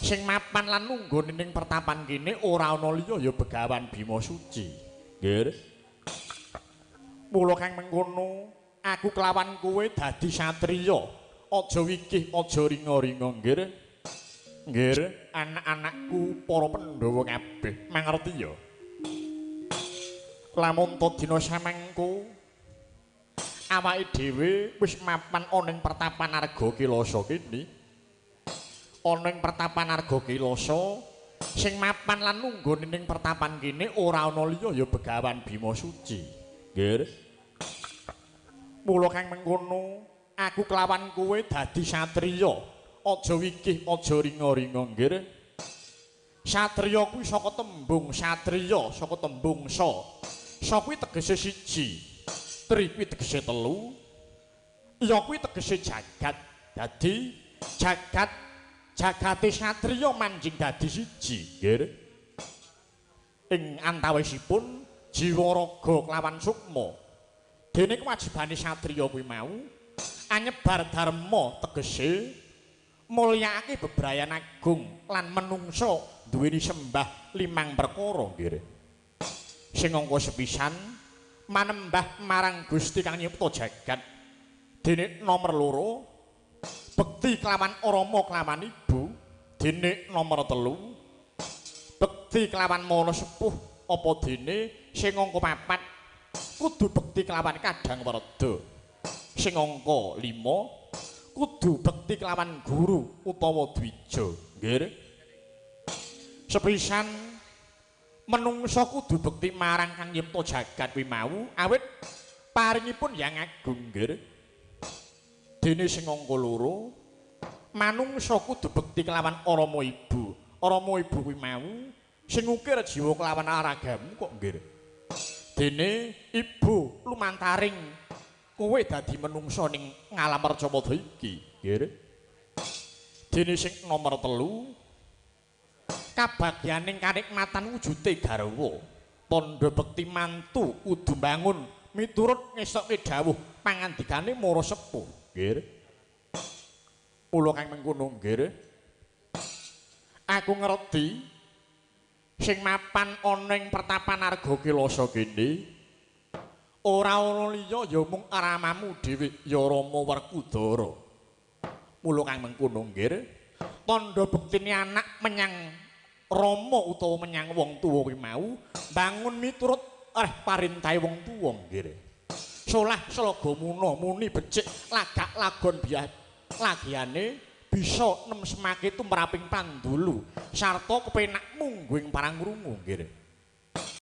Sing mapan lan nunggu ning pertapan kene ora ana liya ya Begawan Bima Suci. Nggih. Mula kang mengkono, aku kelawan kowe dadi satriya. Aja wikih, aja ringa-ringa, nggih. Nggih, anak-anakku para Pandhawa kabeh mangerti ya. Lamun ta dina samangko awake dhewe wis mapan ana ing pertapan Arga Kilasa kene. Ana ing pertapan Arga Kilasa sing mapan lan nunggu ning pertapan kene ora ana liya ya Begawan Bima Suci. Nggih. Mula kang mengkono, aku kelawan kowe dadi satriya. Aja wikih, aja ringa-ringa, nggih. Satriya kuwi saka tembung satriya, saka tembung sa. Sa kuwi tegese siji, tri kuwi tegese telu, ya kuwi tegese jagat. Dadi jagat jagate satriya manjing dadi siji, nggih. Ing antawisipun jiwa raga kelawan sukma. Dene kewajibane satriya kuwi mau anyebar dharma tegese mulyakake bebrayan agung lan menungsa duweni sembah limang perkara, nggih. Sing angka sepisan manembah marang Gusti kang nyipta jagat. Dene nomor loro bekti kelawan rama kelawan ibu. Dene nomor telu bekti kelawan mana sepuh apa dene sing angka papat kudu bekti kelawan kadang werda. Sing angka 5 kudu bekti kelawan guru utawa dwija, nggih. Sepisan menungsa kudu bekti marang kang nyipta jagat kuwi mau awit paringipun Yang Agung, nggih. Dene sing angka loro manungsa kudu bekti kelawan rama ibu. Rama ibu kuwi mau sing ngukir jiwa kelawan ragamu kok, nggih. Dene ibu lumantaring kowe dadi menungsa ning ngalam Arcapada iki, nggih. Dene sing nomor telu kabagyaning kanikmatan wujude garwa. Tandha bekti mantu kudu mbangun miturut ngesokke dawuh pangandikane mara sepuh, nggih. Mula kang mengkono, nggih. Aku ngerti sing mapan ana ing pertapan Arga Kilasa kene ora ana liya ya mung ramamu dhewe ya Rama Werkudara. Mula kang mengkono, nggih. Tandha bektine anak menyang rama utawa menyang wong tuwa kuwi mau bangun miturut parintahe wong tuwa, nggih. Solah slaga muna muni becik lagak lagon biah lagiane bisa nemsemake tumraping pandulu sarta kepenak mungguing parang ngrungu, nggih.